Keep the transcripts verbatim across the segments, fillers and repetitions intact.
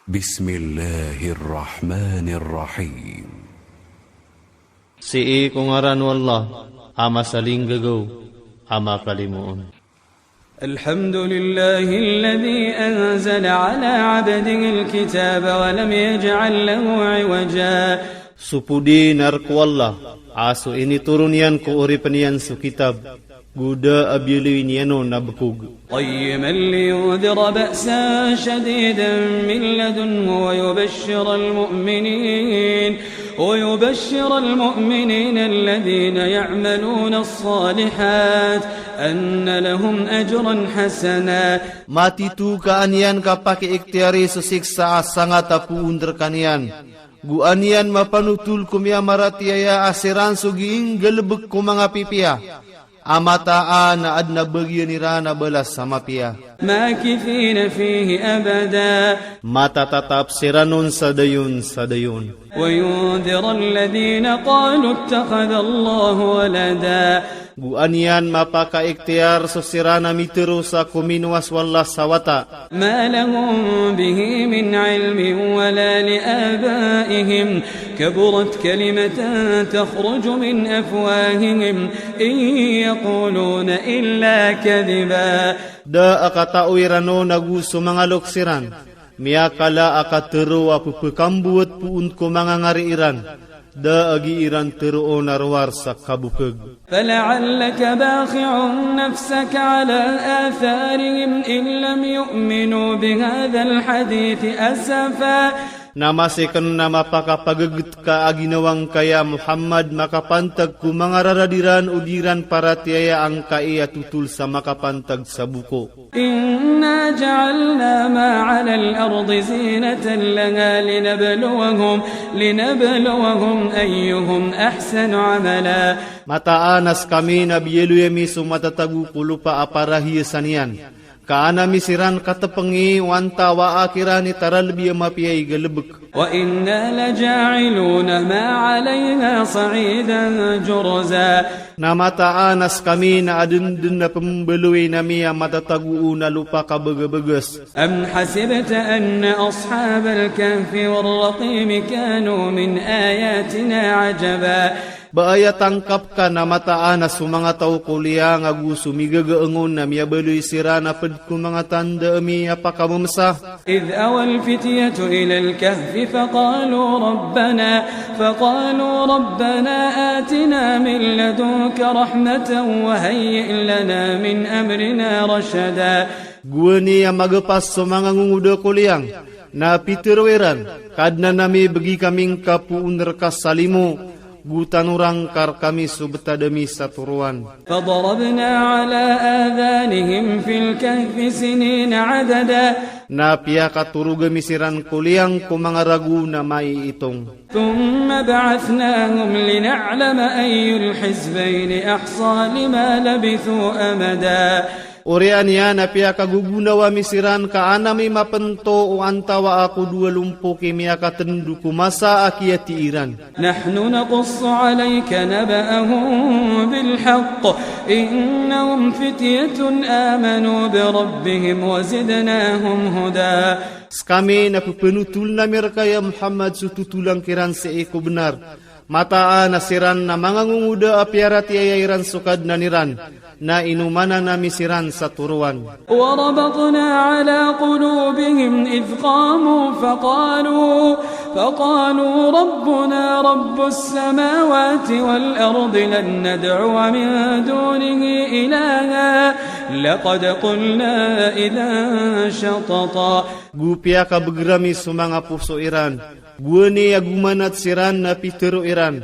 بسم الله الرحمن الرحيم. Sii ko ngaran o Allah, a masalinggagaw, a makalimoon. الحمد لله الذي أنزل على عبده الكتاب ولم يجعل له عوجا. Sopodi narko Allah, a so initoron iyan ko oripen iyan so kitab, gu da a biyaloy niyan on na bekog. قيما لينذر بأسا شديدا من لدنه ويبشر المؤمنين، ويبشر المؤمنين الذين يعملون الصالحات أن لهم أجرا حسنا. Matitu ka an iyan ka pake iktiyari so siksa a sangat a puun derkan iyan. Gu an iyan mapanotul ko miyamaratiyaya a siran so giinggalebek ko manga pipiya. A mataan a adn a bagian iran a balas a mapiya. ماكثين فيه أبدا. Matatatap siran on sadayon sadayon. وينذر الذين قالوا اتخذ الله ولدا. Gu an iyan mapakaiktiyar so siran a mitero sa ko minowa so Allah sa wata. ما لهم به من علم ولا لآبائهم، كبرت كلمة تخرج من أفواههم إن يقولون إلا كذبا. Da a katao iran on ago so manga lok siran, miyakala a katero a pepekambuwet puun ko manga ngari iran, da a gi iran tero on a rowar sa kabukeg. فلعلك باخع نفسك على آثارهم إن لم يؤمنوا بهذا الحديث أسفا. Na masiken na mapakapageget ka a ginawa ngka ya Muhammad makapantag ko manga rarad iran o di iran paratiyaya angkai a tutul sa makapantag sa buko. إنا جعلنا ما على الأرض زينة لها لنبلوهم، لنبلوهم أيهم أحسن عملا. Mataan a se kami na biyaloy ami so matatago ko lopa a parahiyasan iyan. Ka an ami siran katepengi o antawaa kiran i taralbi a mapiya i galebek. وإنا لجاعلون ما عليها صعيدا جرزا. Na mataan a se kami na adenden a pembaloy nami a matatago on a lopa kabegebeges. أم حسبت أن أصحاب الكهف والرقيم كانوا من آياتنا عجبا. Ba aya tangkap ka na mataan a so manga tao ko liyang ago so migegeeng on a miyabaloy siran a ped ko manga tanda ami a pakamemesa. إذ أوى الفتية إلى الكهف فقالوا ربنا، فقالوا ربنا آتنا من لدنك رحمة وهيئ لنا من أمرنا رشدا. Guwani a magepas so manga ngunguda ko liyang, na pitero iran, Kadnan ami, begi kami ngka puun reka salimo, gu tanorang kar kami so betad ami sa toroan. فضربنا على آذانهم في الكهف سنين عددا. Na piyakatorog ami siran ko liyang ko manga ragon a maiitong. ثم بعثناهم لنعلم أي الحزبين أحصى لما لبثوا أمدا. Oriyan iyan a piyakagogunawa ami siran ka an ami mapento o antawaa ko dowa lompok i miyakatendo ko masa a kiyati iran. نحن نقص عليك نبأهم بالحق إنهم فتية آمنوا بربهم وزدناهم هدى. Se kami na pepenotol nami reka ya Muhammad so totolang kiran sii ko benar. Mataan a siran na manga ngunguda a piyaratiyaya iran so Kadnan iran, na inomanan ami siran sa toroan. وربطنا على قلوبهم إذ قاموا فقالوا، فقالوا ربنا رب السماوات والأرض لن ندعو من دونه إلها لقد قلنا إذا شططا. Gu piyakabeger ami so manga poso iran. Guwani a gumanat siran na pitero iran.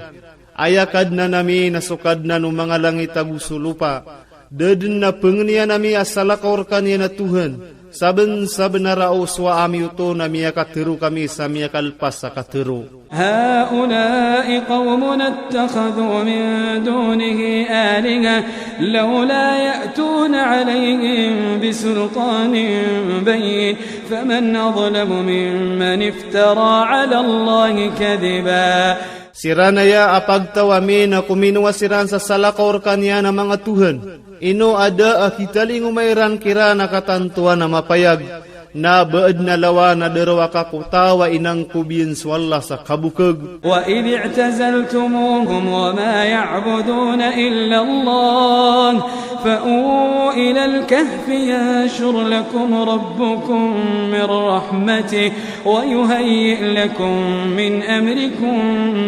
Aya Kadnan ami na so Kadnan o manga langit ago so lopa. Da den na pengenian ami a salakaw reka niyan a Tuhan. Saben-saben a raos wa ami oto na miyakatero kami sa miyakalepas a katero. هؤلاء قومنا اتخذوا من دونه آلهة لولا يأتون عليهم بسلطان بين فمن أظلم ممن افترى على الله كذبا. Siran aya a pagtaw ami na kuminowa siran sa salakaw reka niyan a manga tuhan. Ino a da a kitalingoma iran kiran a katantoan a mapayag. Na ba'ed na lawa na darawa ka kota wa inangkobien so Allah sa kabukeg. وإذ اعتزلتموهم وما يعبدون إلا الله فأووا إلى الكهف ينشر لكم ربكم من رحمته ويهيئ لكم من أمركم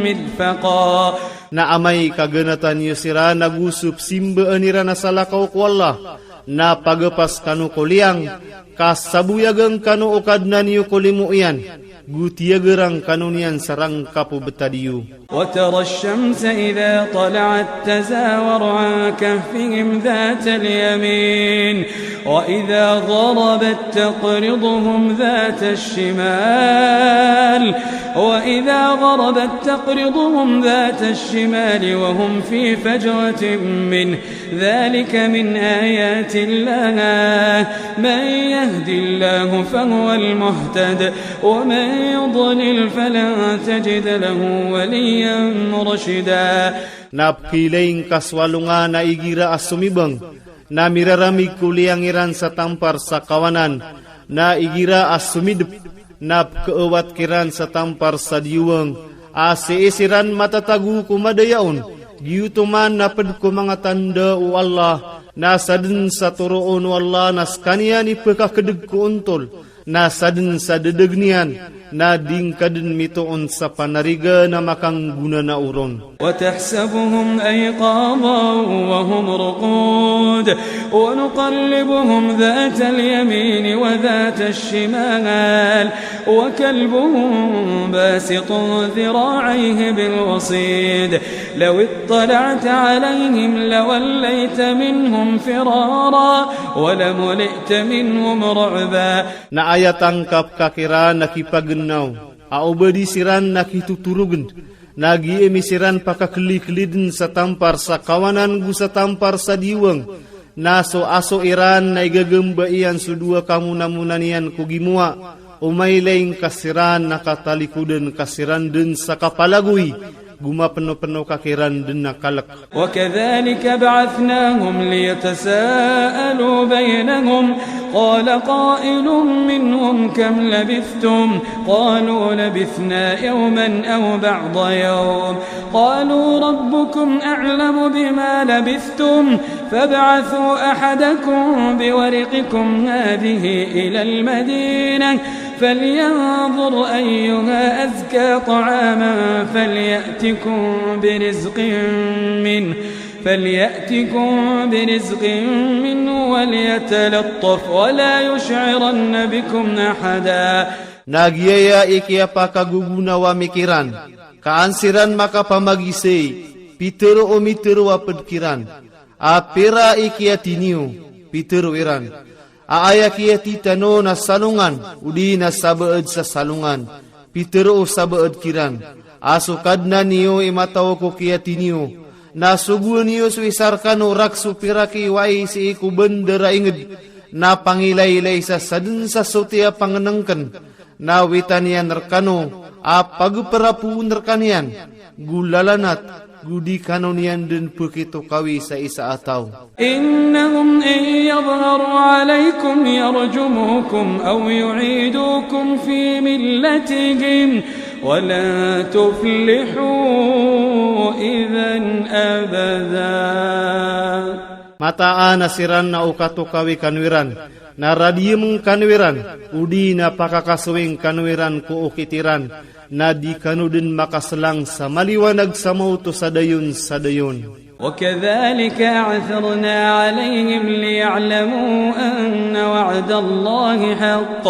مرفقا. Na amay ka ganatan yo siran na gusup simbe'en iran na salakaw ko Allah, na pagapas kano ko liyang, ka sabuyagen kano o Kadnan yo ko limo iyan, gu tiyagerang kano niyan sarangkap o betad iyo. وترى الشمس إذا طلعت تزاور عن كهفهم ذات اليمين وإذا غربت تقرضهم ذات الشمال وإذا غربت تقرضهم ذات الشمال وهم في فجوة منه ذلك من آيات الله من يهد الله فهو المهتد ومن يضلل فلن تجد له وليا مرشدا. Na pkiilaing ka swalonga na igira a sumibeng, na miraramig ko liyang iran sa tampar sa kawanan, na igira a sumidep, na pke'ewat kiran sa tampar sa diyuweng, a se'e siran matatagu ko mada yaon, giyutuman na ped ko manga tanda o Allah, na sadn sa toro'on o Allah na sekaniyan i pekakedeg ko ontol, na sadn sa dedeg niyan, na dingkaden mito'on sa panariga na makangguna na oron. وتحسبهم أيقاظا وهم رقود ونقلبهم ذات اليمين وذات الشمال وكلبهم باسط ذراعيه بالوصيد لو اطلعت عليهم لوليت منهم فرارا ولملئت منهم رعبا. Na aya tangkap ka kiran na kipagennaw, a obedi siran na kituturugn, na gi'emi siran pakakliklidn sa tampar sa kawanan gu sa tampar sa diyuweng, na so aso iran na igagamba iyan so duwa kamunamunan iyan ko gimowa, o mailaing ka siran na katalikuden ka siran den sa kapalagoy, gu mapenopeno ka kiran den na kalek. وكذلك بعثناهم ليتساءلوا بينهم قال قائل منهم كم لبثتم قالوا لبثنا يوما أو بعض يوم قالوا ربكم أعلم بما لبثتم فابعثوا أحدكم بورقكم هذه إلى المدينة فلينظر أيها أزكى طعاما فليأتكم برزق منه فليأتكم برزق منه وليتلطف ولا يشعرن بكم أحدا. Na giyaya i kiyapakagugunawa mi kiran, ka an siran makapamagisay, pitero o mitero a ped kiran, a pira i kiyati niyo, pitero iran. A aya kiyati tano na salongan, odi na sabaed sa salongan, pitero o sabaed kiran. A so Kadnan iyo i mataw ko kiyati niyo, na soguwa niyo so isar kano rak so pira ki wai si i ko bendera inged, na pangilailai sa sadn sa sotia pangnengken, na witan iyan rekano, a pagperapu nerkan iyan, gu lalanat, gu di kano niyan den pekitokawi sa isa ataw. إنهم إن يظهروا عليكم يرجموكم أو يعيدوكم في ملتهم ولن تفلحوا إذا أبدا. Mataan a siran na o katokawi kano iran, na radiyem kano iran, odi na pakakasoweng kano iran ko okit iran, na di kano den makaselang sa maliwanag sa mawto sa dayon sa dayon. وكذلك أعثرنا عليهم ليعلموا أن وعد الله حق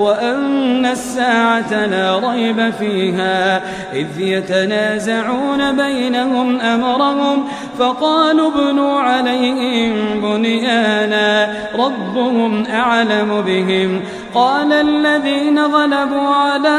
وأن الساعة لا ريب فيها إذ يتنازعون بينهم أمرهم فقالوا ابنوا عليهم بنيانا ربهم أعلم بهم قال الذين غلبوا على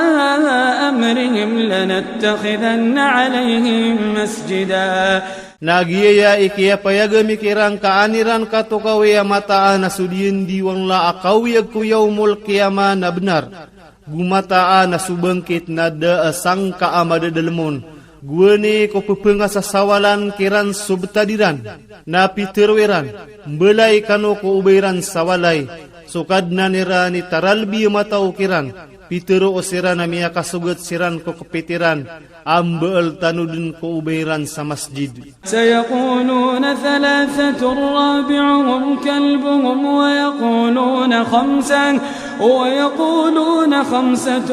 أمرهم لنتخذن عليهم مسجدا. Na giyaya i kiyapayagem i kiran ka an iran katokawi a mataan a so diyen diwan la a kawiyag ko yawmul qiyamah na benar. Gu mataan a so bangkit na da a sangka a madadalemon. Guwene ko pepengasasawalan kiran so betad iran. Na pitero iran, mbelai kano ko oba iran sa walay, Sokadnan iran i taralbi matau kiran, pitero o siran a miyakasogat siran ko kepitiran, a mbe'el tanoden ko ubeiran sa masjid. سيقولون ثلاثة رابعهم كلبهم ويقولون خمسة، ويقولون خمسة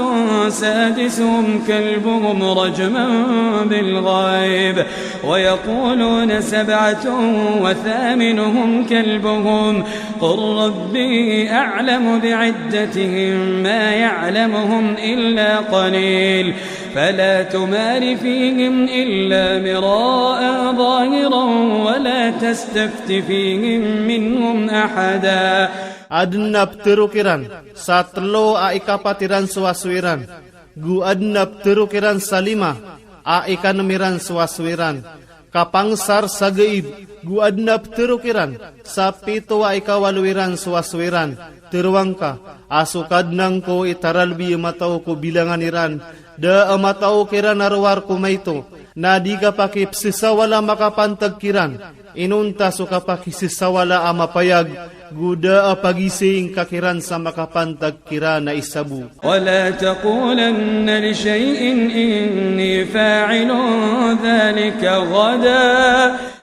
سادسهم كلبهم رجما بالغيب، ويقولون سبعة وثامنهم كلبهم، قل ربي أعلم بعدتهم ما يعلمهم إلا قليل، فلا تمار فيهم إلا مراء ظاهرا ولا تستفت فيهم منهم أحدا. Aden a ptero kiran, sa tello a ikapatiran so aswiran. Gu aden a ptero kiran sa lima, a ikanemiran so aswiran. Kapangsar sa gaib, gu aden a ptero kiran, sa pito a ikawaloiran so aswiran. Teroang ka, a sokadnan ko i taralbi matau ko bilangan iran, da a matau kiran a rowar ko maito, na di ka pakipsisawala makapantag kiran, inonta so kapakisisawala a mapayag, gu da a pagising ka kiran sa makapantag kiran a isabu. ولا تقولن لشيء إني فاعل ذلك غدا.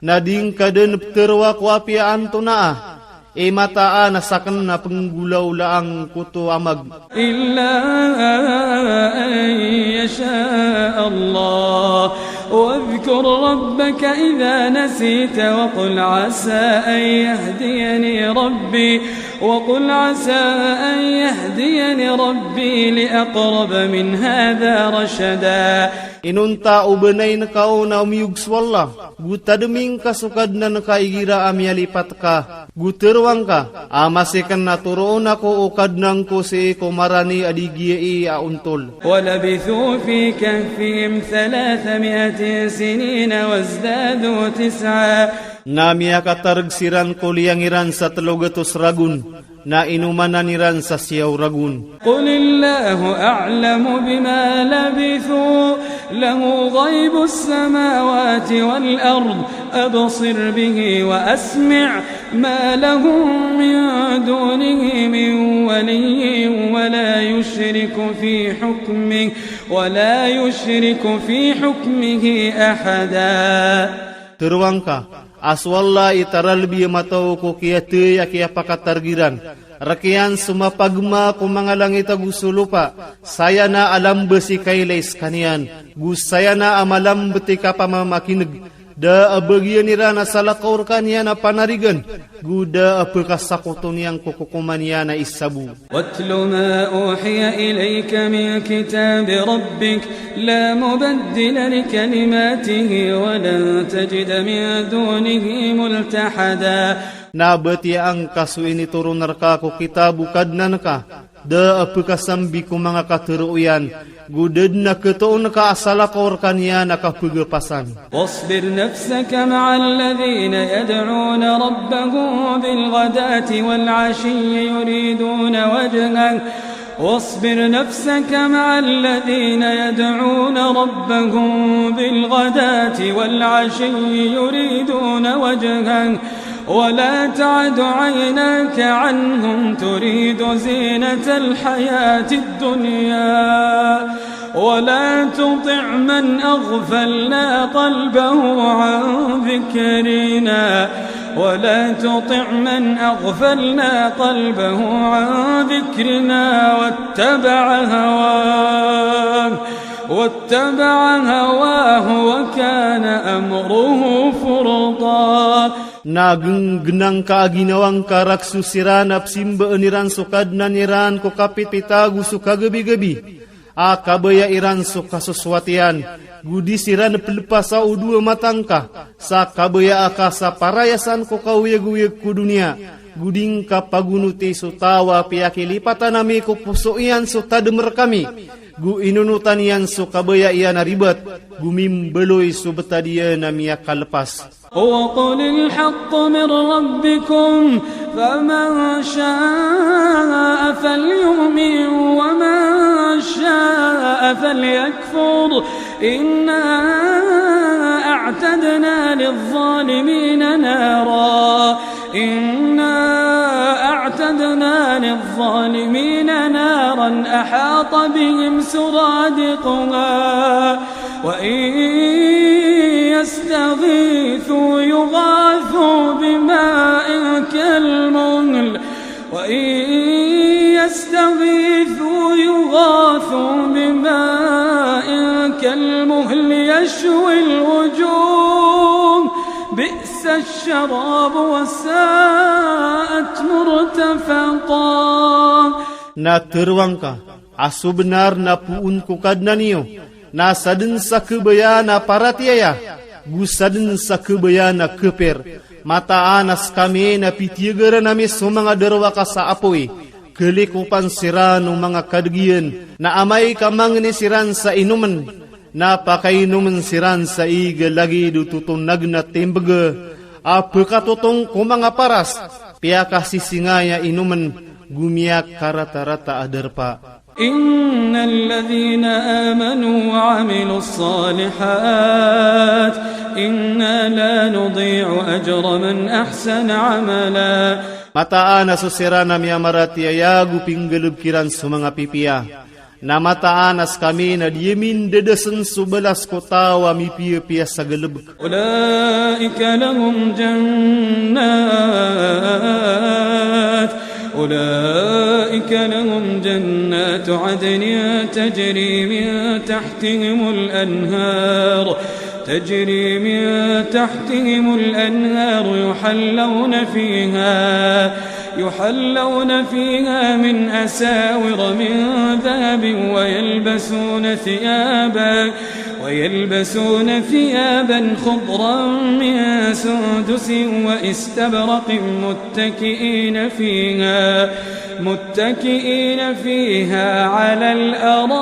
Na dingka den pteroa ko apiya antonaa, e mataan a saken a penggulaulaang koto amag. إلا أن يشاء الله. واذكر ربك إذا نسيت وقل عسى أن يهديني ربي، وقل عسى أن يهديني ربي لأقرب من هذا رشدا. Inonta o benai neka o na o miyug so Allah, gu tademing ka sokadnan ka igira a miyalipat ka, gu teroang ka, a masiken a toroon ako o Kadnan ko sii ko marani a digiya i a ontol. ولبثوا في كهفهم ثلاثمائة سنين وازدادوا تسعا. Na miyakatarg siran ko liyang iran sa tello gatos ragon, na inomanan iran sa siyaw ragon. قل الله أعلم بما لبثوا له غيب السماوات والأرض أبصر به وأسمع ما لهم من دونه من ولي ولا يشرك في حكمه، ولا يشرك في حكمه أحدا. Teroang ka, a so Allah i taralbi matau ko kiyatey a kiyapakatarg iran. Rakiyan so mapagma ko manga langit ago so lopa, sayana a lamba si kaylay sekaniyan, go sayana a malamba ti kapamamakineg, da a bagiyan iran a salakaw rekaniyan a panarigan, go da a pekasakoto niyan ko kokoman iyan a isabu. واتل ما أوحي إليك من كتاب ربك لا مبدل لكلماته ولن تجد من دونه ملتحدا. Na batiya angka so initoron reka ko kitab o Kadnan ka, da a pekasambi ko manga katero iyan, go da den a ketoon ka a salakaw rekaniyan a kapegepasan. واصبر نفسك مع الذين يدعون ربهم بالغداة والعشي يريدون وجهه، واصبر نفسك مع الذين يدعون ربهم بالغداة والعشي يريدون وجهه، ولا تعد عيناك عنهم تريد زينة الحياة الدنيا، ولا تطع من أغفلنا قلبه عن ذكرنا، ولا تطع من أغفلنا قلبه عن ذكرنا واتبع هواه، واتبع هواه وكان أمره فرطا. Na genggenang ka a ginawang ka raksu siran a pesimba'an iran so Kadnan iran ko kapitpita go so kagabi-gabi. A kabaya iran so kasosoatian, go di siran pelepasa o dowa matang ka, sa kabaya aka sa parayasan ko kaoyag-oyag ko doniya, go di ngka pagonote so taw a piyakilipatan ami ko poso iyan so tadem rekami, go inonotan iyan so kabaya iyan a ribat, go mimbaloy so betad iyan a miyakalepas. وقل الحق من ربكم فمن شاء فليؤمن ومن شاء فليكفر إنا أعتدنا للظالمين نارا إنا أعتدنا أعتدنا للظالمين نارا أحاط بهم سرادقها وإن يستغيثوا يغاثوا بماء كالمهل وإن يستغيثوا يغاثوا بماء كالمهل يشوي الوجوه بئس الشراب وساءت مرتفقا. Na terwangka, a sobenar na puun ko Kadnan iyo, na saden sa kebaya na paratiyaya, gu saden sa kebaya na keper. Mataan a sekami na pitiyagaran ami so manga derwaka sa apoy, kelikopan siran o manga kadegian, na amay ka mangni siran sa inomen, na pakainomen siran sa iga lagid o totonag na tembege, a pekatotong ko manga paras, piyakasisingaya inomen, gu miyakarata-rata a darpa. إن الذين آمنوا وعملوا الصالحات إنا لا نضيع أجر من أحسن عملا. Mataan a so siran a miyamaratiyaya gu pinggalebkiran so manga pipiya. Na mataan a sekami na diyamin dedesen so balas ko taw a mipiya-piya sa galebek. أولئك لهم جنات، أولئك لهم جنات عدن تجري من تحتهم الأنهار، تجري من تحتهم الأنهار يحلون فيها، يحلون فيها من أساور من ذهب ويلبسون ثيابا ويلبسون ثيابا خضرا من سندس وإستبرق متكئين فيها، متكئين فيها على الأرائك،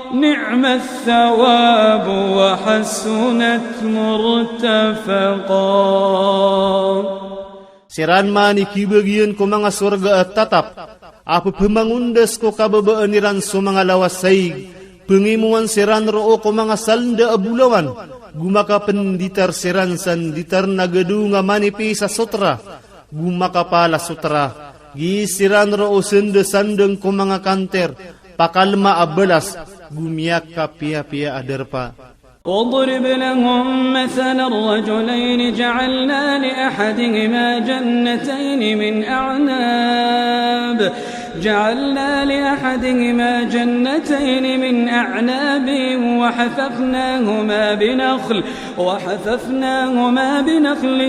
نعم الثواب وحسنت مرتفقا. Siran mani kibegian ko manga sorga a tatap, a pepemangundas ko kabebaan iran so manga lawas saig, pengimuan siran roo ko manga salnda a bulawan, gu makapenditar siran sa nditar na gedung a manipi sa sotra, gu makapal a sotra, gi siran roo sende sandeng ko manga kanter, pakalma a balas, gu miyakapiyapiya a darpa. واضرب لهم مثلا رجلين جعلنا لأحدهما جنتين من أعناب، جعلنا لأحدهما جنتين من أعناب وحففناهما بنخل، وحففناهما بنخل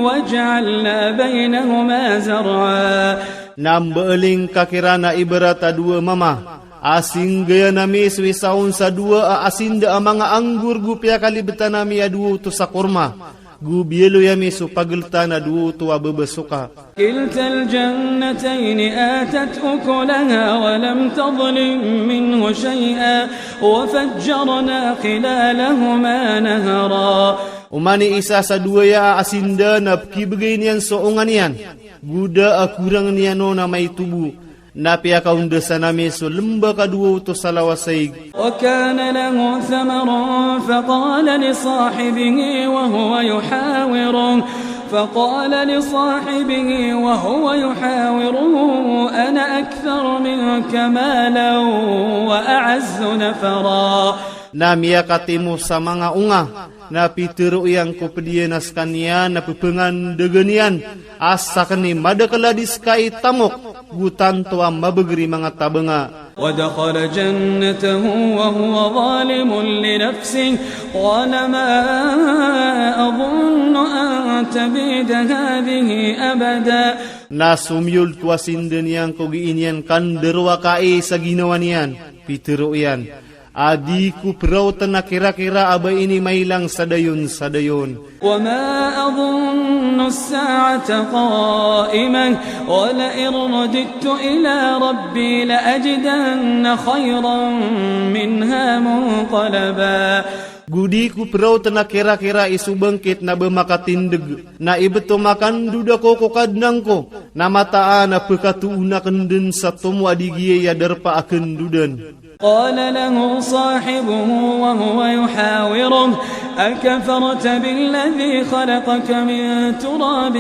وجعلنا بينهما زرعا. Na mbeeling ka kiran a ibarat a dua mama, a singgayan ami so wisaun sa dua a asinda a manga anggur gu piyakalibetan ami a dua uto sa korma, gu biyaloy ami so pageltan a dua uto a bebesoka. كلتا الجنتين آتت أكلها ولم تظلم منه شيئا وفجرنا خلالهما نهرا. Umani isa sa dua ya a asinda na pekibegay niyan so onga niyan, guda a kurang niyan o na maitubu, na piyakaundasan ami so lemba ka dua uto sa lawas saig. وكان له ثمر فقال لصاحبه وهو يحاوره، فقال لصاحبه وهو يحاوره أنا أكثر منك مالا وأعز نفرا. Na miyakatimo sa manga onga, na pitero iyan ko pedian a sekaniyan, na pepengandaga niyan, a sakeni madakla di seka i tamok, gu tanto a mabegeri manga tabenga. ودخل جنته وهو ظالم لنفسه قال ما أظن أن تبيد هذه أبدا. Na somiyol to asinda niyan ko gii niyan kan derwaka i sa ginawa niyan, pitero iyan. A di ku peraotan a kira-kira a ba ini mailang sadayon-sadayon. وما أظن الساعة قائمة ولئن رددت إلى ربي لأجدن خيرا منها منقلبا. Gudi ku praut na kera-kera i subangkit na bemaka tindeg. Na ibeto makan duda ko ko kadnang ko. Na mataan na pekatuun aken den sa tomo a digiye ya darpa aken dudan. قال له صاحبه وهو يحاوره: أكفرت بالذي خلقك من تراب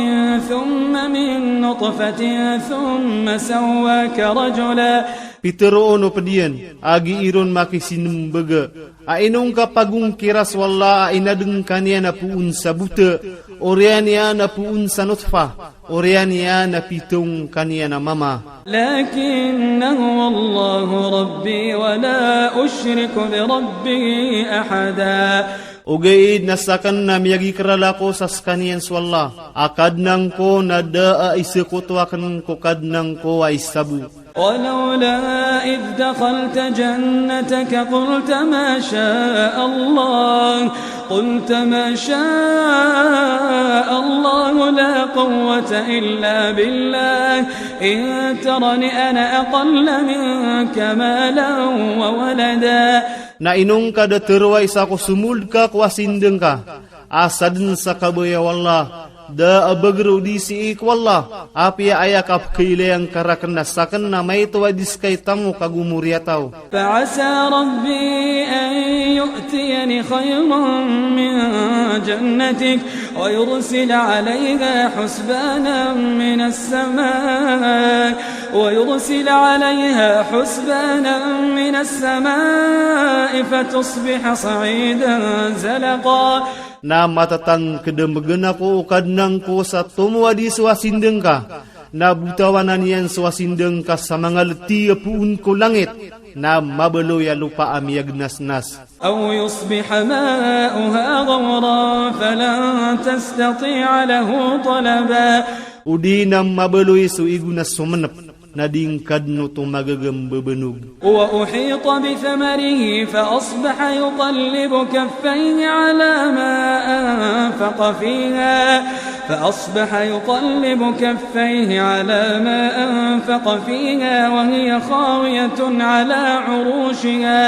ثم من نطفة ثم سواك رجلا. Piteroon o pedian, agi iron maki sinembege. A inong ka pagung kira so Allah a inadeng kanian a puun sa bute, orean ian a puun sa nutfa, orean ian a pitong kanian a mama. لكن هو الله ربي ولا أشرك بربي أحدا. Ogaid na saken na miyagikra lako sa sekanian so Allah, a kadnang ko na da a isekotoaken ko kadnang ko a isabu. ولولا إذ دخلت جنتك قلت ما شاء الله، قلت ما شاء الله لا قوة إلا بالله، إن ترني أنا أقل منك مالا وولدا. Na inong ka da terwai sa ko sumul ka ko asindeng ka. Asaden sa kabaya o Allah, da a bagro di si ik o Allah, apia aya ka pkaileang karaken na saken na maito a diskai tamo ka gumuri atau. فعسى ربي أن يؤتيني خيرا من جنتك ويرسل عليها حسبانا من السماء، ويرسل عليها حسبانا من السماء فتصبح صعيدا زلقا. Na matatang kedemegen ako o kadnang ko sa tomo a di so asindeng ka. Na butawanan ian so asindeng ka sa mangaleti a puun ko langit. Na mabeloi a lupa a miyagnas-nas. أو يصبح ماؤها غورا فلن تستطيع له طلبا. Odi na mabeloi so igu na somenep. Na dingkad no to magegem bebenug. وأحيط بثمره فأصبح يقلب كفيه على ما أنفق فيها، فأصبح يقلب كفيه على ما أنفق فيها وهي خاوية على عروشها،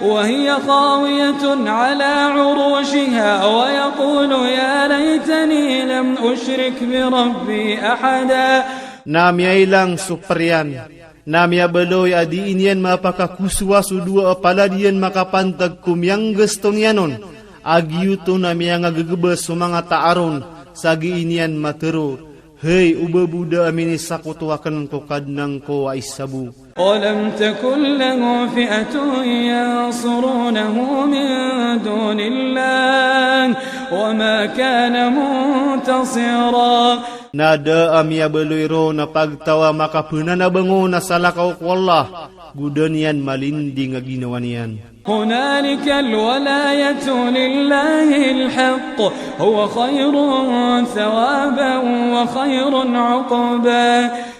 وهي خاوية على عروشها ويقول يا ليتني لم أشرك بربي أحدا. Na miyailang so perian. Na miyabeloi a di inian mapakakusua so dua a paladian makapantag ko miyangges to nianon. Agiuto na miyangagegebe so manga taaron sa agi inian matero. Hei, o bebuda a minisakotoaken ko kadnang ko a isabu. ولم تكن له فئة ينصرونه من دون الله وما كان منتصرا. Na da a miyabeloi ro na pagtaw a makapenanabengo na salakaw ko Allah, guda nian malinding a ginawa nian. هنالك الولاية لله الحق هو خير ثوابا وخير عقبا.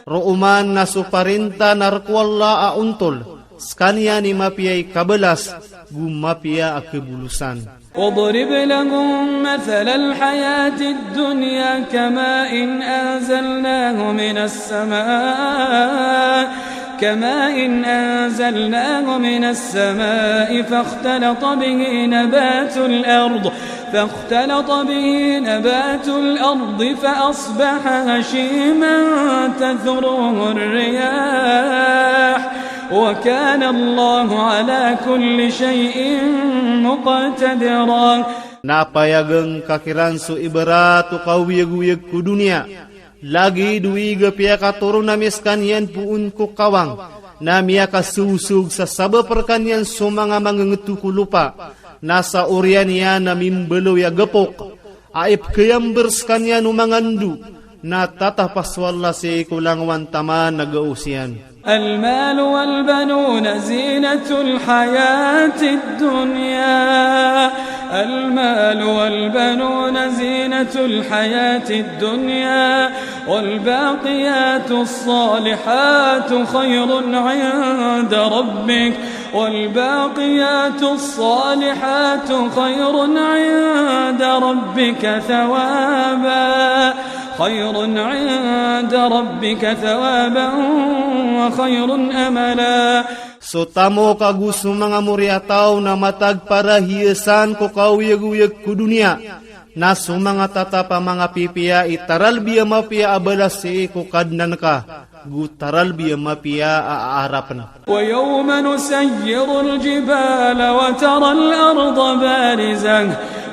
Ro oman na so parinta na rek o Allah a untol, sekanian i mapiya i kabelas, gu mapiya a kebulusan. واضرب لهم مثل الحياة الدنيا كماء أنزلناه من السماء، كماء أنزلناه من السماء فاختلط به نبات الأرض، فاختلط به نبات الأرض فأصبح هشيما تذروه الرياح، وكان الله على كل شيء مقتدرا. Na payageng ka kiran so ibarat o kauyag-uyag ko dunia. Lagi dui ga piyakatoron a miya sekanian puun ko kawang. Na miyakasosog sa sabap rekanian so manga mangengetu ko lupa. Na sa orian iyan na mimbeloi a gapok. A ipkeyamber sekanian o manga ndu. Na tatah pas o Allah si ko langowan taman a gaos iyan. المال والبنون زينة الحياة الدنيا، المال والبنون زينة الحياة الدنيا، والباقيات الصالحات خير عند ربك، والباقيات الصالحات خير عند ربك ثوابا، خير عند ربك ثوابا وخير أملا. So tamo ka gu so manga mori a tau na matag para hiyasan ko kauyag-uyag ko duniya. Na so manga tatap a manga pipiya i taral biya mapiya a balas sii ko Kadnan ka. Gu taral biya mapiya a arapan. ويوم نسير الجبال وترى الأرض بارزة،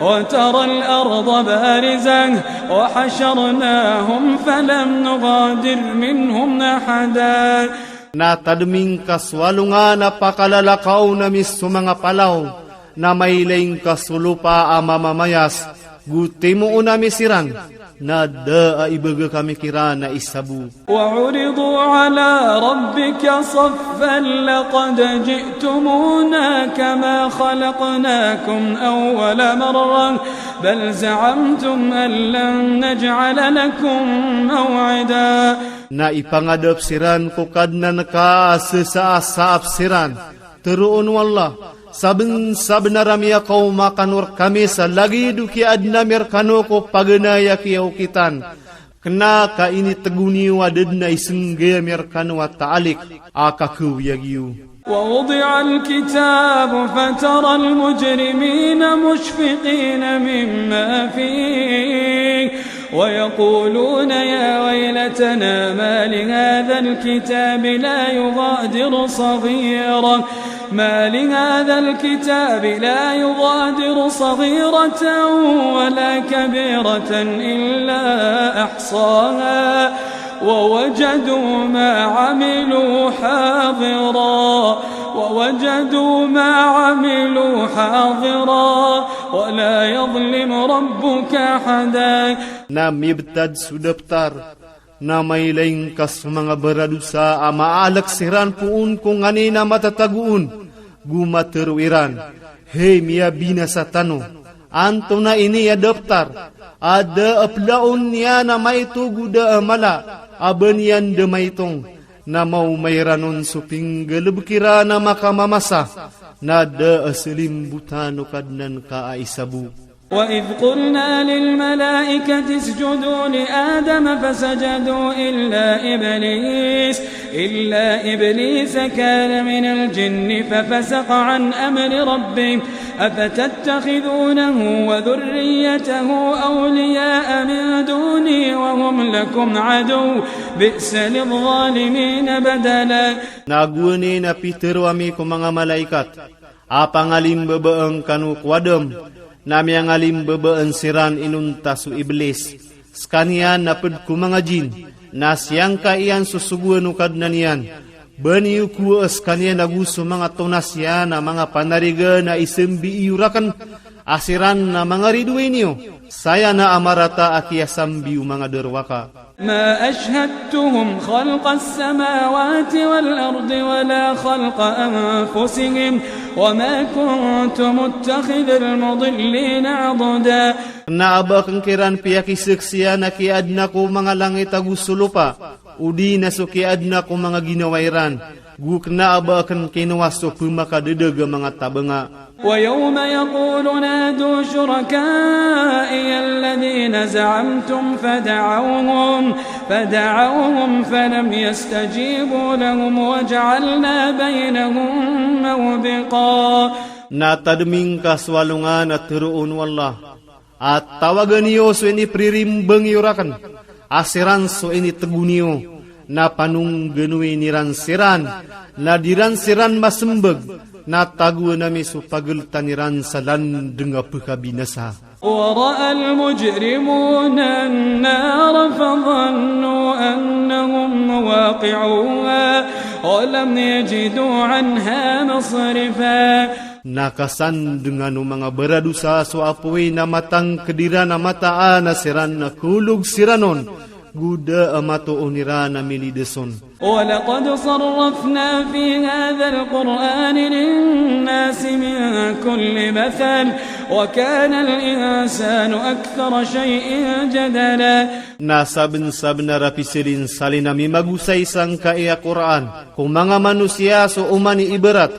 وترى الأرض بارزة، وحشرناهم فلم نغادر منهم أحدا. Na tadming ka swalongan a pakalalakaw nami so manga palaw, na mailaing ka sulupa a mamamayas, gu timoon nami siran, na da a ibaga kami kiran a isabu. وعرضوا على ربك صفا لقد جئتمونا كما خلقناكم أول مرة بل زعمتم أن لن نجعل لكم موعدا. Na ipangadap siran ko Kadnan ka a sesaap-saap siran. Teroon o Allah, saben-sabenar a miya kaoma kano rekami sa lagid o kiyaadna mi rekano ko paganay a kiyaokitan. Kena ka initego niyo a da den a isenggay a mi rekano a taalik a kakowyag iyo. ووضع الكتاب فترى المجرمين مشفقين مما فيه ويقولون يا ويلتنا ما لهذا الكتاب لا يغادر صغيرة ما لهذا الكتاب لا يغادر صغيرة ولا كبيرة إلا أحصاها ووجدوا ما عملوا حاضرا ووجدوا ما عملوا حاضرا ولا يظلم ربك أحدا. Na mibetad so daptar, na mailaing ka so manga baradosa a maalek siran poon ko nganin a matatagoon, gu matero iran, hey, miyabinasa tano. Antonaa ini a daptar a da a pelaon niyan a maito gu da a mala a ba niyan da maitong. Na maomairanon so pinggalebek iran a makamamasa, na da a selimbota no Kadnan ka a isabu. وإذ قلنا للملائكة اسجدوا لآدم فسجدوا إلا إبليس، إلا إبليس كان من الجن ففسق عن أمر ربه أفتتخذونه وذريته أولياء من دوني وهم لكم عدو بئس للظالمين بدلا. Na guwa ne na pitero ami ko manga malaikat a pangalimbabaan kano ko Adam, na miyangalimbabaan siran inonta so Iblis. Sekaniyan na ped ko manga jin, na siyangka iyan so sogoan o Kadnan iyan. Ba niyo kuwaa sekaniyan ago so manga tonas iyan a manga panarigan a isambi iyo raken, a siran na manga ridoay niyo, saya na a marata a kiyasambi o manga darwaka. ما أشهدتهم خلق السماوات والأرض ولا خلق أنفسهم وما كنت متخذ المضلين عضدا. Na a ba aken kiran piyakisaksian a kiyaadna ko manga langit ago so lopa, odi na so kiyaadna ko manga ginawa iran. Gu kena a ba aken kinowa so pemakadedag a manga tabanga. ويوم يقول نادوا شركائي الذين زعمتم فدعوهم، فدعوهم فلم يستجيبوا لهم وجعلنا بينهم موبقا. Na tadmingka so alongan a teroon o Allah. A tawagan iyo so inipriribang iyo raken, a siran so initego niyo, na panungganoi niran siran, na diran siran masembag, na tagoan ami so pageltan iran sa landeng a pekabinasa. ورأى المجرمون النار فظنوا أنهم مواقعوها ولم يجدوا عنها مصرفا. Na kasandengan o manga baradosa so apoy na matangked iran a mataan a siran na kolog siranon, go da a matoon iran a milideson. ولقد صرفنا في هذا القرآن للناس من كل مثل وكان الإنسان أكثر شيء جدلا. Na sabensabenar a piselin salin ami magosay sangkai a Qur'an ko manga manosiya so oman i ibarat,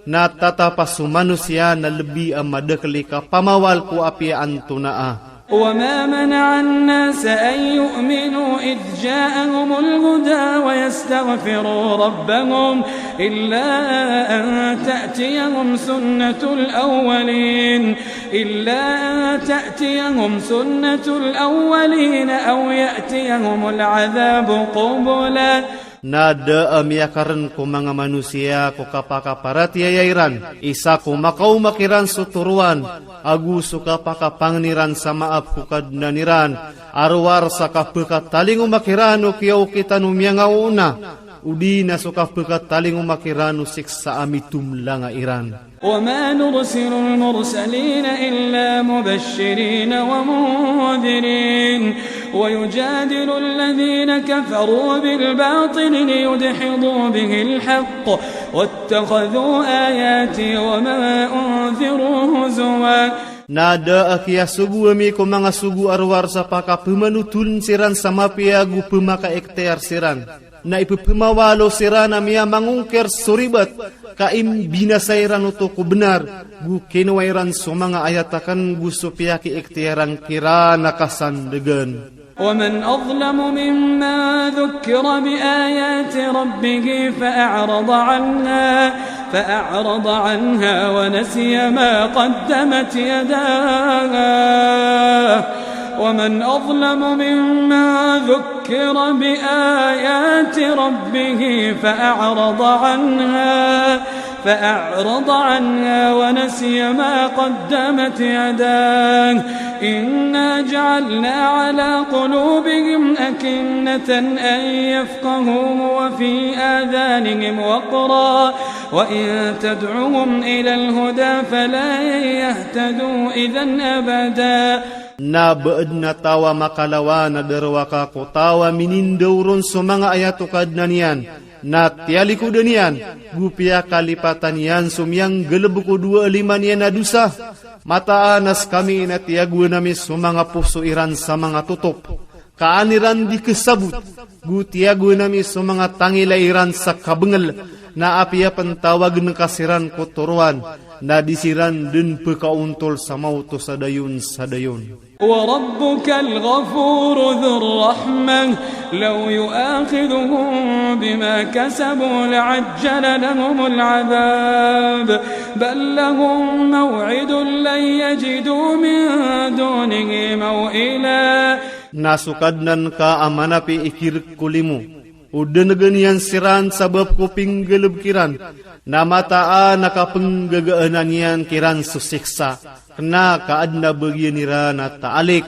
na tatap a so manosiya na lebi a madakli ka pamawal ko apiya antonaa. وما منع الناس أن يؤمنوا إذ جاءهم الهدى ويستغفروا ربهم إلا أن تأتيهم سنة الأولين، إلا أن تأتيهم سنة الأولين أو يأتيهم العذاب قبلا. Na da a miyakaran ko manga manusiya ko kapakaparatiaya iran, isa ko makaoma kiran so toroan, ago so kapakapangni ran sa maap ko Kadnan iran, arowar sa kapakatalingoma kiran o kiyaokitan o miyangaoona, odi na so kapakatalingoma kiran o siksa a mitumlanga iran. وما نرسل المرسلين إلا مبشرين ومنذرين ويجادل الذين كفروا بالباطل ليدحضوا به الحق واتخذوا آياتي وما أنذروا هزوا. Na da a kiyasogo ami ko manga sogo arowar sa pakapemanothon siran sa mapiya ago pemakaekteyar siran. Na ipepemawalo siran a miyamangongker so ribat, ka imbinasa iran oto ko benar, go kenowa iran so manga ayat akan go so piyakiekteyaran kiran a kasandagan. ومن أظلم ممن ذكر بآيات ربه فأعرض عنها، فأعرض عنها ونسي ما قدمت يداه، ومن أظلم ممن ذكر ذكر بآيات ربه فأعرض عنها، فأعرض عنها ونسي ما قدمت يداه. إنا جعلنا على قلوبهم أكنة أن يفقهوه وفي آذانهم وقرا وإن تدعهم إلى الهدى فلن يهتدوا إذا أبدا. Na baad na tawa makalawa na darwaka ko tawa minindawron so manga ayat o Kadnan iyan, na tiyalikod iyan, go piyakalipatan iyan so miyanggaleb ko dowa a lima niyan a dosa. Mataan a sekami na tiyagoan ami so manga poso iran sa manga totop. Kaan iran di kesabot, go tiyagoan ami so manga tangila iran sa kabengel, na apiya pen tawagen ka siran ko toroan, na di siran den pekaontol sa maoto sadayon sadayon. وربك الغفور ذو الرحمة لو يؤاخذهم بما كسبوا لعجل لهم العذاب بل لهم موعد لن يجدوا من دونه موئلا. Na so Kadnan ka a manapi ikirek ko limo, o denegen iyan siran sabap ko pinggaleb kiran, na mataan a kapenggagaan iyan kiran so siksa, kena ka aden a bagian iran a taalik,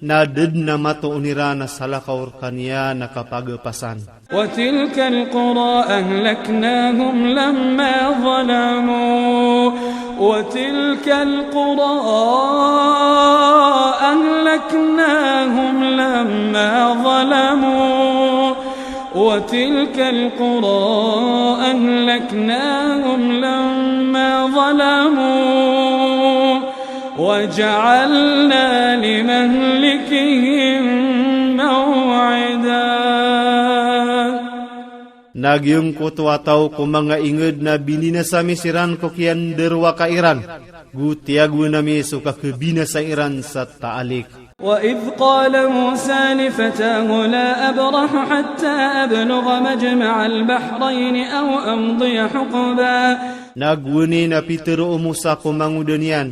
na da den a matoon iran a salakaor kaniyan a kapagapasan. وتلك القرى أهلكناهم لما ظلموا، وتلك القرى أهلكناهم لما ظلموا، وتلك القرى أهلكناهم لما ظلموا، وجعلنا لمهلكهم موعدا. Na giyangkoto a taw ko manga inged na bininasa mi siran ko kiyandarwaka iran, go tiyagoan ami so kakebinasa iran sa taalik. وإذ قال موسى لفتاه لا أبرح حتى أبلغ مجمع البحرين أو أمضي حقبا. Na goni na pitero o Musa ko mangoden iyan,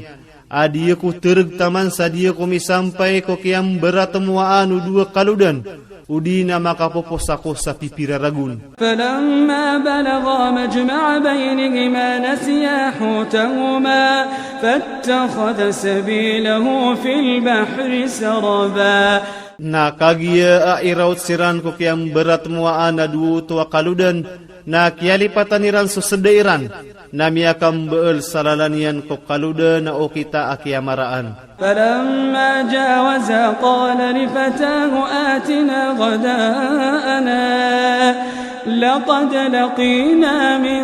a di ko tereg taman sa di ko misampay ko kiyambaratmoaan o dowa kalodan, odi na makapoposa ko sa pipira ragon. فلما بلغا مجمع بينهما نسيا حوتهما فاتخذ سبيله في البحر سربا. Na kagiya a iraot siran ko kiyambaratmoaan a dowa oto a kalodan, na kiyalipatan iran so seda iran, na miyakamba'al sa lalan iyan ko kalodan a okita a kiyamaraan. فلما جاوزا قال لفتاه آتنا غداءنا لقد لقينا من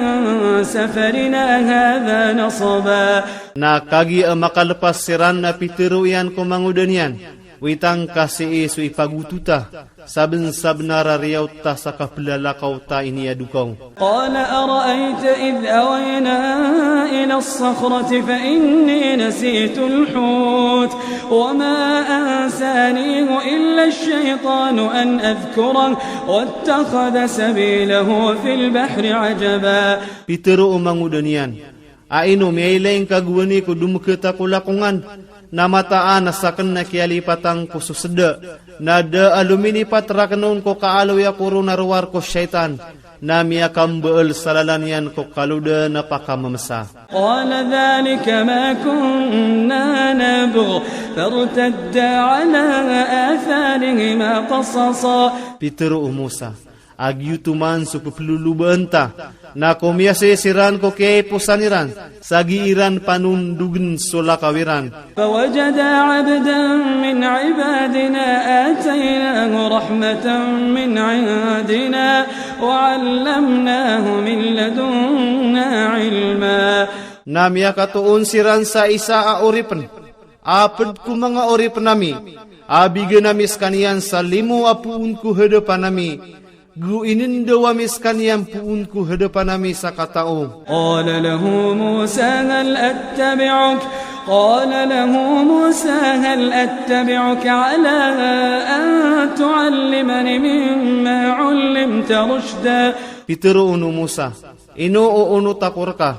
سفرنا هذا نصبا. Na kagiya a makalepas siran a pitero iyan ko mangoden iyan, Witang ka sii so ipagututa, saben-sabenara riyaota sa kaplalakauta ini a dukaw. قال أرأيت إذ أوينا إلى الصخرة فإني نسيت الحوت وما أنسانيه إلا الشيطان أن أذكره واتخذ سبيله في البحر عجبا. Pitero o mangoda niyan. Aino miyaileng ka guwani ko dumketa ko lakongan. Na mataan a saken na kiyalipatan ko so seda. Na da a luminipat raken on ko kaaloya ko ro na rowar ko shaytan. Na miyakamba'al sa lalan iyan ko kaloda na pakamamasa. قال ذلك ما كنا نبغ فارتدا على آثارهما قصصا. Pitero o Musa. A giyoto man so pepelulubaenta. Na ko miyasai siran ko kiyaiposan iran. Sa giiran panundugen so lakaw iran. فوجدا عبدا من عبادنا آتيناه رحمة من عندنا وعلمناه من لدنا علما. Na miyakatoon siran sa isa a oripen. A ped ko manga oripen ami. A bigay nami sekaniyan sa limo a poon ko hadapan ami. Gu inindaw ami sekaniyan poon ko hadapan ami sa katao. قال له موسى هل أتبعك، قال له موسى هل أتبعك على أن تعلمني مما علمت رشدا. Pitero o no Musa, ino o ono ta ko rka,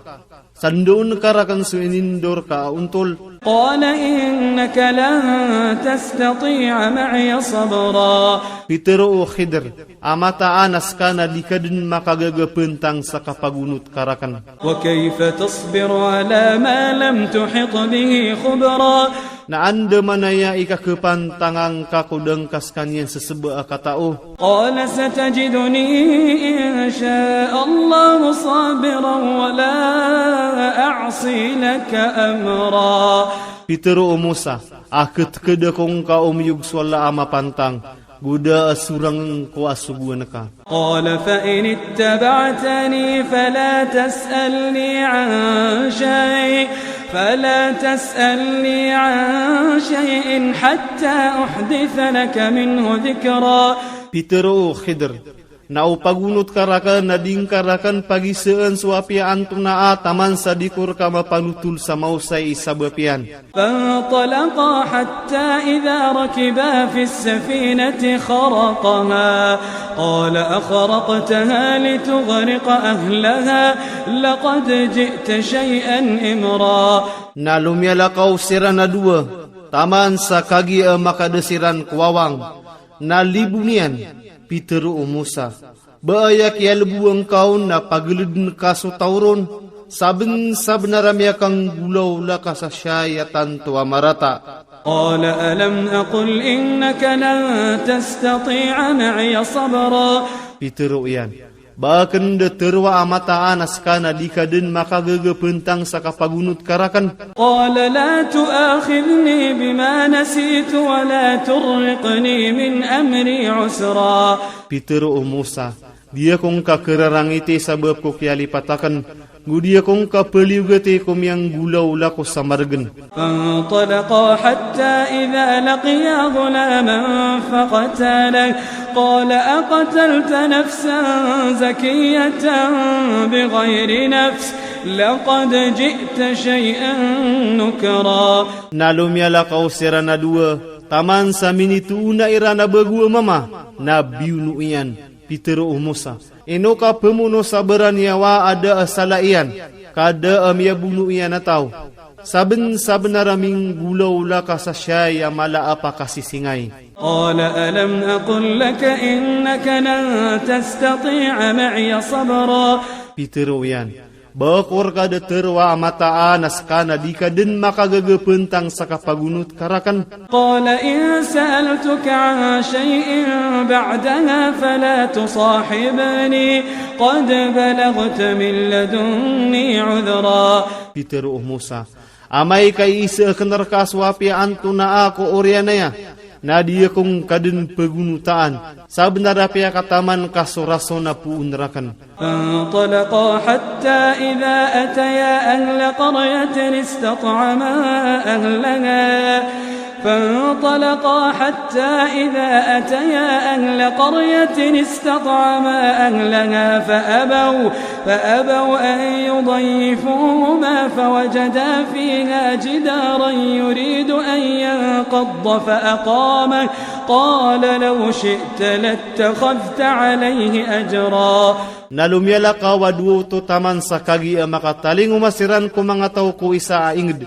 sa ndoon ka raken so inindor ka a untol. قال إنك لن تستطيع معي صبرا. Pitero o Khidr, a mataan a sekana di ka den makagaga pentang sa kapagunot ka raken. وكيف تصبر على ما لم تحط به خبرا. Na anda manaya i kakepantangan ka ko dengka sekaniyan seseba a katao. قال ستجدني إن شاء الله صابرا ولا أعصي لك أمرا. Pitero o Musa, a ketkeda ko ngka o miyug so Allah a mapantang, guda a surang ko a suguan ka. قال فإن اتبعتني فلا تسألني عن شيء، فلا تسألني عن شيء حتى أحدث لك منه ذكرا. Pitero o Khidr, na o pagunot ka raken, na dingka raken pagiseen so apiya antonaa taman sa dikor ka mapanutul sa mausai i sabap iyan. فانطلقا حتى إذا ركبا في السفينة خرقها قال أخرقتها لتغرق أهلها لقد جئت شيئا إمرا. Na lomiyalakaw siran a dua, taman sa kagiya makada siran ko wawang. Na libun iyan, pitero o Musa. Ba aya kiyalbu engka on na pageleden ka so taw ron, saben-sabenara miyakanggulaw laka sa siyay a tanto a marata. قال ألم أقل إنك لن تستطيع معي صبرا. Pitero iyan. Ba ken da terwa a mataan a sekana di ka den makagaga pentang sa kapagunot ka raken. قال لا تؤاخذني بما نسيت ولا ترهقني من أمري عسرا. Pitero o Musa, diya ko ngka kerarangiti sabap ko kiyalipat aken, ngu diya ko ngka peliugati ko miyanggulaw lako sa maregen. فانطلقا حتى إذا لقيا غلاما فقتله قال أقتلت نفسا زكية بغير نفس لقد جئت شيئا نكرا. Na lomiyalakaw siran a dua, taman sa minitoona iran a bagu a mama, na biuno iyan. Pitero o Musa, ino ka pemono sa baraniyawa a da a sala iyan, ka da a miyabuno iyan a taw. Saben-sabenara minggulaw laka sa siyay a mala a pakasisingay. قال ألم أقل لك إنك لن تستطيع معي صبرا. Pitero iyan. Ba ko rka da terwa a mataan a sekana di ka den makagaga pentang sa kapagunot ka raken. قال إن سألتك عن شيء بعدها فلا تصاحبني قد بلغت من لدني عذرا. Pitero o Musa. Amay ka i isa ken rka so apiya antonaa ko oriyan aya. Na diya ko ngka den pagunotaan. Sabenara piya ka taman ka so rason a poon raken. فانطلقا حتى إذا أتيا أهل قرية استطعما أهلها فانطلقا حتى إذا أتيا أهل قرية استطعما أهلها فأبوا، فأبوا أن يضيفوهما فوجدا فيها جدارا يريد أن ينقض فأقامه، قال لو شئت لاتخذت عليه أجرا. Na lomialakaw a duwo to taman sa kagiya makatalingoma siran ko manga taw ko isa a inged.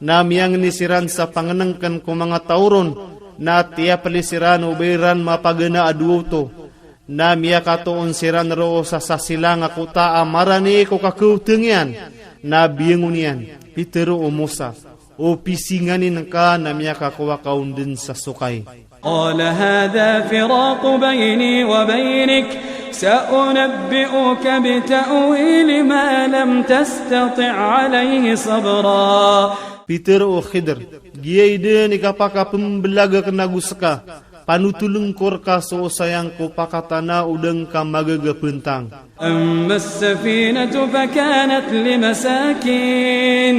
Na miangni siran sa pangnengken ko manga taw ron, na tiyapli siran o beiran mapagana a duwo to. Na miyakatoon siran ro sa sasilang a kota a marani ko kakewteng iyan, na biengun iyan, Piter o Mosa, o pisinganin ka na miyakakowa ka undin sa sokay. قال هذا فراق بيني وبينك، سأنبئك بتأويل ما لم تستطع عليه صبرا. Piter o Khidr, giyai den i kapakapembelag kena gu seka, panutulung ko reka so osayang ko pakatana o deng ka magaga peuntang. أما السفينة فكانت لمساكين،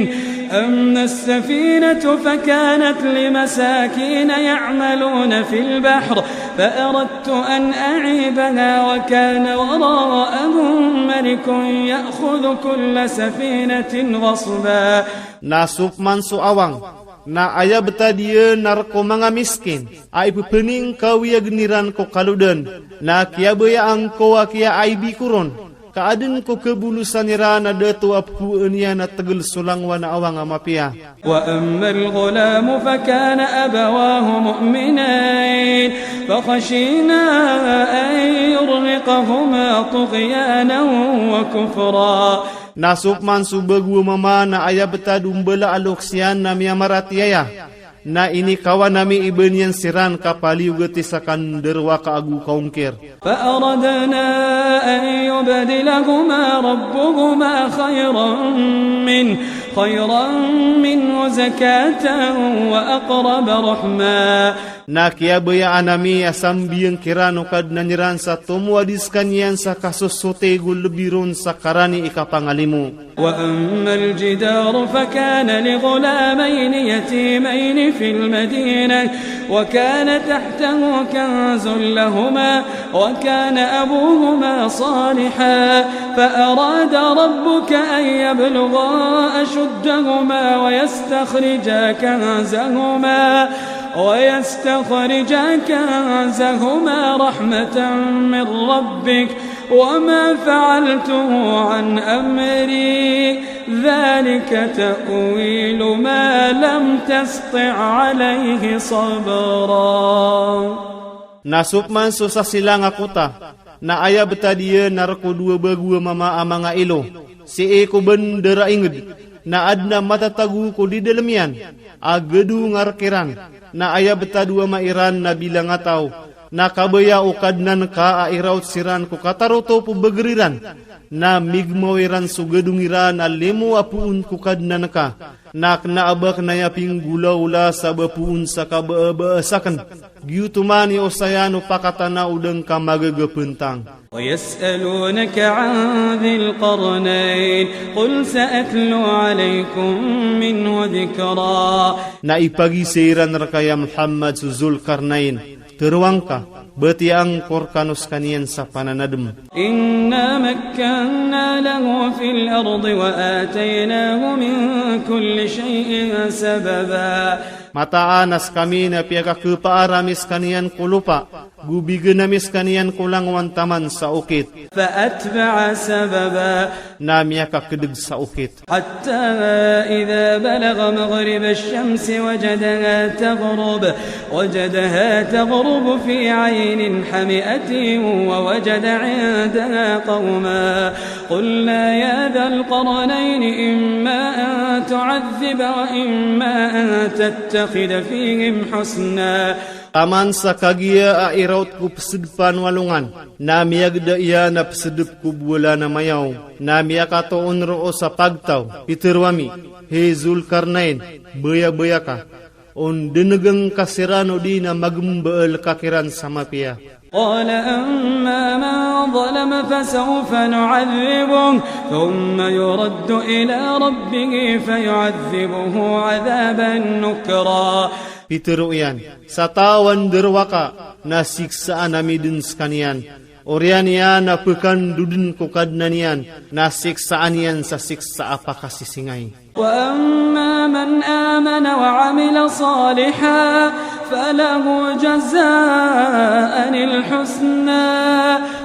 أما السفينة فكانت لمساكين يعملون في البحر، فأردت أن أعيبها وكان وراءهم ملك يأخذ كل سفينة غصبا. Na sopman so awang, na aya betad iyan na reko manga miskin, a ipepening ka wiyag niran ko kaloden, na kiyabayaan ko a kiyaaibi ko ron, ka aden ko kebulusan iran a dato a pepoon iyan a tegel so langwan a awang a mapiya. وأما الغلام فكان أبواه مؤمنين فخشينا أن يرهقهما طغيانا وكفرا. Na sopman so begu mama na aya betad umbela a lokes iyan na miyamaratiyaya. Na inikawan ami iben iyan siran ka paliugeti sa kanderwa ka agu ka ungkir. فأردنا أن يبدلهما ربهما خيرا منه، خيرا منه زكاة وأقرب رحما. Na kiyabayaan ami a sambieng kiran o kadnan iran sa tomo adi sekaniyan sa kasosote go lebi ron sa karani i kapangalimo. وأما الجدار فكان لغلامين يتيمين في المدينة وكان تحته كنز لهما وكان أبوهما صالحا فأراد ربك أن يبلغا أشدهما ويستخرجا كنزهما، ويستخرجا كنزهما رحمة من ربك وما فعلته عن أمري، ذلك تأويل ما لم تسطع عليه صبرا. Na sopman so sasilang a kota, na aya betad iyan na reko duwa begu mama a manga ilo, si e ko bender a inged, na aden a matatago ko di dalem iyan a gedung a rek iran, na aya betad o ama iran na bilang a taw, na kabaya o kadnan ka a iraot siran ko kataroto po beger iran, na migmaw iran so gedung iran a lemo a poon ko kadnan ka, na kena a ba kena ya pinggolaola sa ba poon sa kabaabaa saken. Giyutuman i osayan o pakatana o deng ka magaga peuntang. ويسألونك عن ذي القرنين قل سأتلو عليكم منه ذكرا. Na ipagise iran reka ya Muhammad so Zulkarnain, terowang ka, betiya ang ko reka no sekaniyan sa pananadem. إنا مكنا له في الأرض وآتيناه من كل شيء سببا. Mataan a sekami na piyakakepaar ami sekaniyan ko lopa, go bigen ami sekaniyan ko langwan taman sa okit. فأتبع سببا. Na miyakakedeg sa okit. حتى إذا بلغ مغرب الشمس وجدها تغرب، وجدها تغرب في عين حمئة ووجد عندها قوما. قلنا يا ذا القرنين إما أن تعذب وإما أن تتخذ فيهم حسنا. Taman sa kagiya a iraot ko pesedepan walongan, na miyageda iyan a pesedep ko bola na mayaw, na miyakatoon roo sa pagtaw, Piter o ami, he Zulkarnain, baya-baya ka, on denegen ka siran o di na magembeel ka kiran sa mapiya. قال أما من ظلم فسوف نعذبه ثم يرد إلى ربه فيعذبه عذابا نكرا. Pitero iyan, sa tawan derwaka, na siksa a nami den sekaniyan. Oriyan iyan na pekan duden ko Kadnan iyan, na siksa a niyan sa siksa a pakasisingai. وأما من آمن وعمل صالحا فله جزاء الحسنى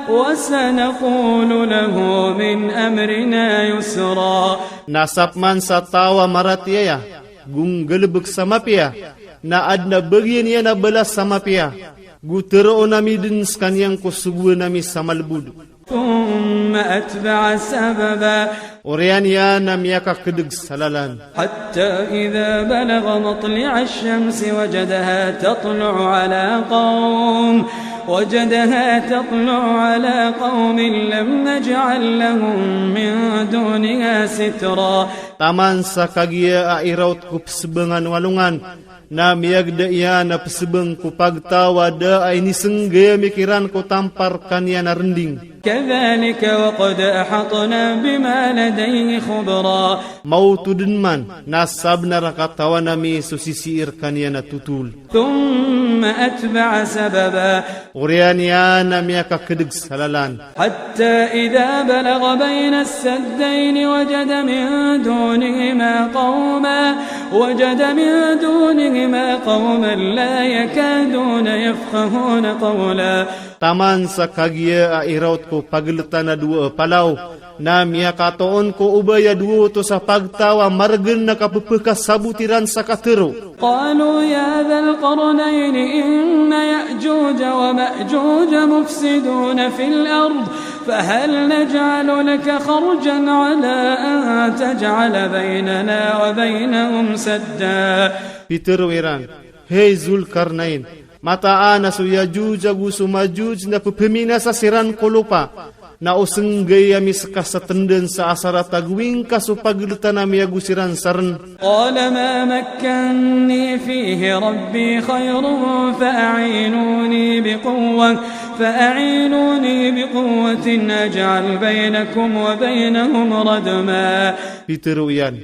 وسنقول له من أمرنا يسرا. Na sabman sa tawa maratiya ya, gung gelebek sa mapiya, na aden a bagian iyan a balas sa mapiya, gu tero nami den sekaniyan ko sogo nami sa malebud. ثم أتبع سببا. Oriyan iyan na miyakakedeg sa lalan. حتى إذا بلغ مطلع الشمس وجدها تطلع على قوم، وجدها تطلع على قوم لم نجعل لهم من دونها سترا. Taman sa kagiya a iraot ko pesebangan walongan, na miyageda iyan a pesebang ko pagtaw a da a inisengge mikiran ko tampar kaniyan a rending. كذلك وقد أحطنا بما لديه خبرا. Mauto den man, na sabnar a katawan nami so sisiir kaniyan a tutul. ثم أتبع سببا. Oriyan iyan na miyakakedeg sa lalan. حتى إذا بلغ بين السدين وجد من دونهما قوما، وجد من دونهما قوما لا يكادون يفقهون قولا. Taman sa kagiya a iraot ko pageletan a dua palaw, na miyakatoon ko uba ya dua oto sa pagtaw a maregen na kapepeka sabutiran sa katero. قالوا يا ذا القرنين إن يأجوج ومأجوج مفسدون في الأرض فهل نجعل لك خرجا على أن تجعل بيننا وبينهم سدا. Pitero iran, hei Zulkarnain, mataan a so Yajuj ago so Majuj na pepemina sa siran ko lopa, na o senggai ami seka sa tenden sa asar a taguing ka so pageletan ami ago siran sa ren. قال ما مكني فيه ربي خير فأعينوني بقوة، فأعينوني بقوة أجعل بينكم وبينهم ردما. Pitero iyan,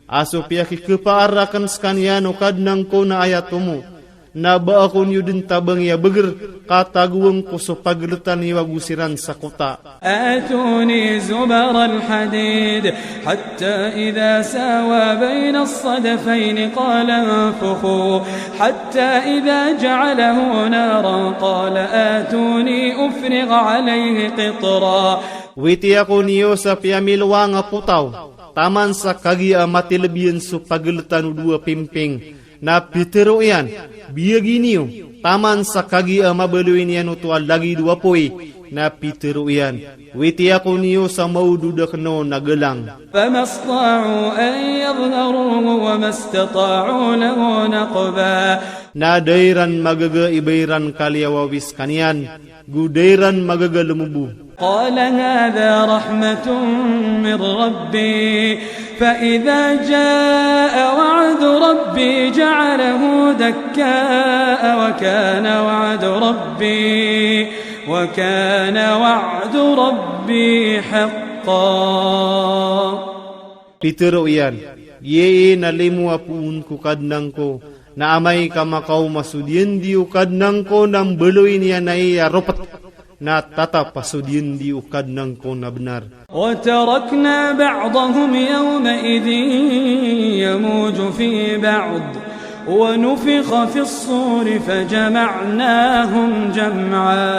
a so piyakikepaar raken sekaniyan o Kadnan ko na aya tomo, na ba ako niyo den tabang ya beger, ka taguang ko so pageletan iyo ago siran sa kota. آتوني زبر الحديد حتى إذا ساوى بين الصدفين قال انفخوا حتى إذا جعله نارا قال آتوني أفرغ عليه قطرا. Witi ako niyo sa piyamilwang a potaw, taman sa kagiya a matelebiyan so pageletan o dua pimping. Na pitero iyan, biyagi niyo, taman sa kagiya a mabaloy niyan oto a lagid o apoy. Na pitero iyan, witi ako niyo sa maudo dakeno na gelang. فما استطاعوا أن يظهروه وما استطاعوا له نقبا. Na dairan magaga iba iran kaliya wawis kaniyan, gu dairan magaga lemubu. قال هذا رحمة من ربي فإذا جاء وعد ربي جعله دكاء وكان وعد ربي، وكان وعد ربي حقا. Pitero iyan, iye na limo a puun ko Kadnan ko, na amay ka makaw ma so diyen di o Kadnan ko na mbaloy niyan a iya ropet, na tatap a so diyen di o Kadnan ko na benar. وتركنا بعضهم يومئذ يموج في بعض ونفخ في الصور فجمعناهم جمعا.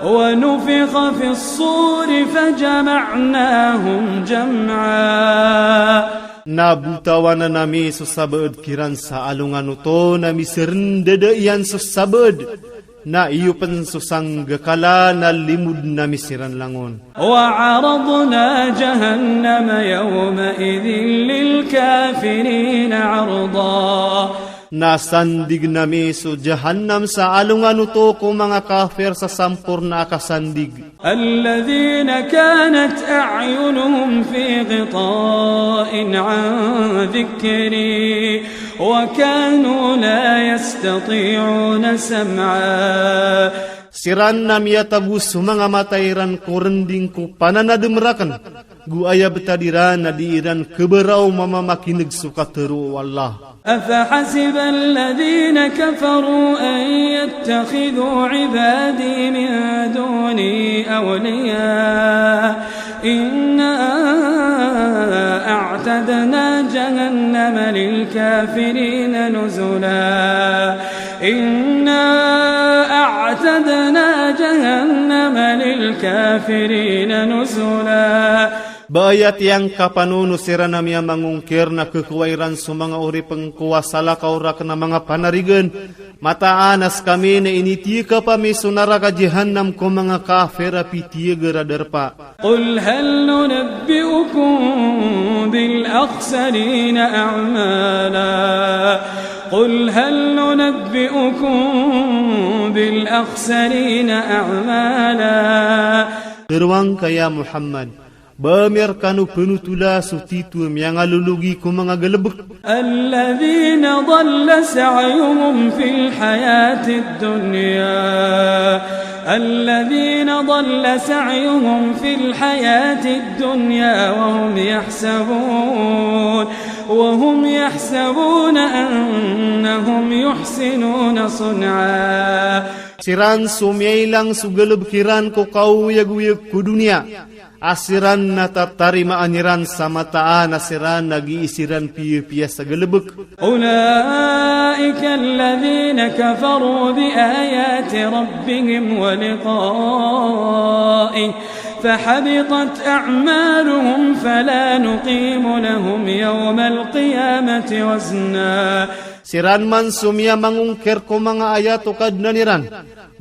ونفخ في الصور فجمعناهم جمعا. Na butawanan ami so sabaad kiran sa alongan oto na miserendede iyan so sabaad. Na iyo pen so sanggakala na limud nami siran langon. وعرضنا جهنم يومئذ للكافرين عرضا. Na sandig nami so jahannam sa alongan oto ko manga kafir sa sampurna a kasandig. الذين كانت أعينهم في غطاء عن ذكري وكانوا لا يستطيعون سمعا. Siran na miyatago so manga mata iran ko rending ko pananadem raken. Gu ayab tadi ran na di iran keberau mama makineg su katero o Allah. أفحسب الذين كفروا أن يتخذوا عبادي من دوني أولياء إنا أعتدنا جهنم للكافرين نزلا إنا أعتدنا جهنم للكافرين نزلا. Ba aya tiyangkapan o no siran na miyamangungkir na kekuwairan so manga ori pengkuwasa lakaw ra kena manga panarigen, mataan a si kami na initika pa mi so naraka jahannam ko manga kafir a pitiyaga ra darpa. قل هل ننبئكم بالأخسرين أعمالا قل هل ننبئكم بالأخسرين أعمالا. Terwangka ya Muhammad, ba mi ar kanu penutula so titu miyangalologi ko manga galebek. الذين ضل سعيهم في الحياة الدنيا الذين ضل سعيهم في الحياة الدنيا وهم يحسبون وهم يحسبون أنهم يحسنون صنعا. Siran so miyailang so galebek iran ko kauyag-uyag ko duniya. A siran na tatarimaan iran sa mataan a siran na gii siran piyapiya sa galebek. أولئك الذين كفروا بآيات ربهم ولقائه فحبطت أعمالهم فلا نقيم لهم يوم القيامة وزنا. Siran man so miyamangungkir ko manga ayat o Kadnan iran,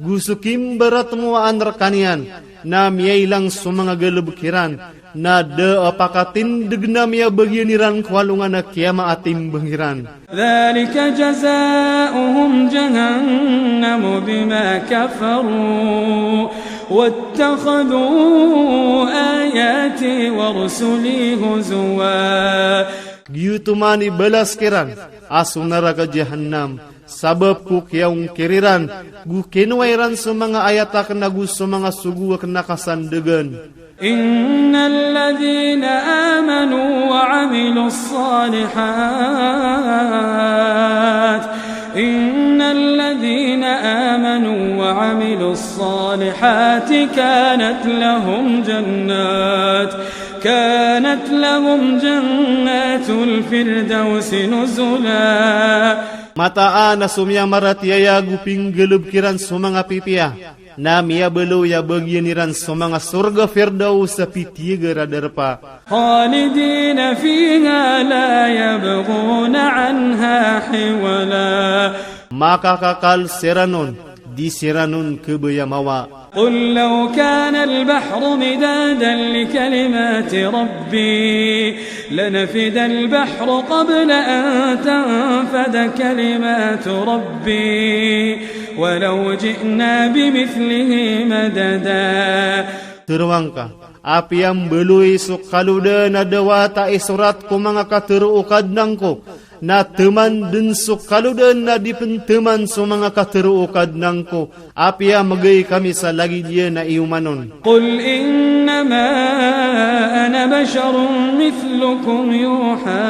gu so kimbaratmo a naraka niyan, na miyailang so manga galebek iran, na da a pakatindeg na miyabagian iran ko alongan a kiyama a timbang iran. ذلك جزاؤهم جهنم بما كفروا واتخذوا آياتي ورسلي هزوا. Giyoto man i balas kiran, a so naraka jahannam, sabap ko kiyaungkir iran, gu kenwa iran so manga ayat ak na gu so manga sogo ak na kasandegen. إن الذين آمنوا وعملوا الصالحات إن الذين آمنوا وعملوا الصالحات كانت لهم جنات كانت لهم جنات الفردوس نزلا. Mataan a so miyamaratiyaya gu pinggalebek iran so manga pipiya, na miyabaloy a bagian iran so manga sorga Firdaus a pitiyaga ra darpa. خالدين فيها لا يبغون عنها حولا. Makakakal siran on, di siran on kebaya mawa. قل لو كان البحر مدادا لكلمات ربي لنفد البحر قبل أن تنفد كلمات ربي ولو جئنا بمثله مددا. Terwangka, apiya mbaloy so kalodan a dawa ta i surat ko manga katero o Kadnan ko, na teman den so kalodan a dipenteman so manga katero o Kadnan ko, apiya magay kami sa lagid iyan a iyoman on. قل إنما أنا بشر مثلكم يوحى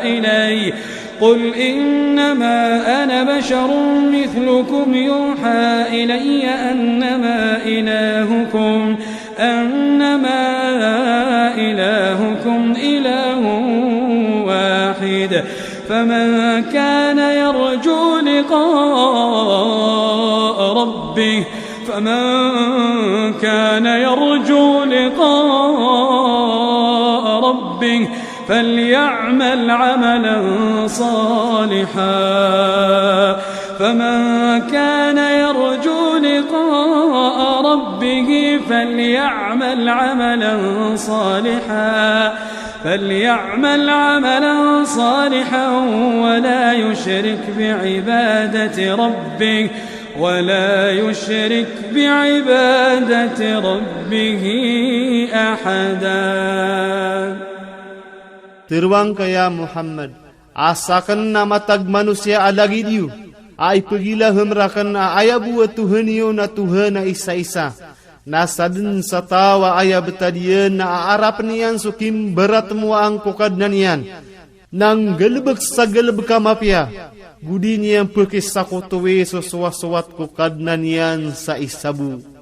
إلي قل إنما أنا بشر مثلكم يوحى إلي أنما إلهكم أنما إلهكم إله واحد فمن كان يرجو لقاء ربه فمن كان يرجو لقاء ربه فليعمل عملا صالحا فمن كان يرجو لقاء ربه فليعمل عملا صالحا فليعمل عملا صالحا ولا يشرك بعبادة ربه ولا يشرك بعبادة ربه أحدا. Terwangka ya Muhammad, a sakan na matag manusiya a lagid iyo, a ipagila hamra kan a aya bua Tuhan iyo na Tuhan a isa-isa. Na sadn satawa aya btad iyan na aarap niyan so kimberat mo ang ko Kadnan iyan. Nang gelbek sa gelbek a mapia. Gudi niyan peke sa ko towe so sowat-sowat ko Kadnan iyan sa isabu.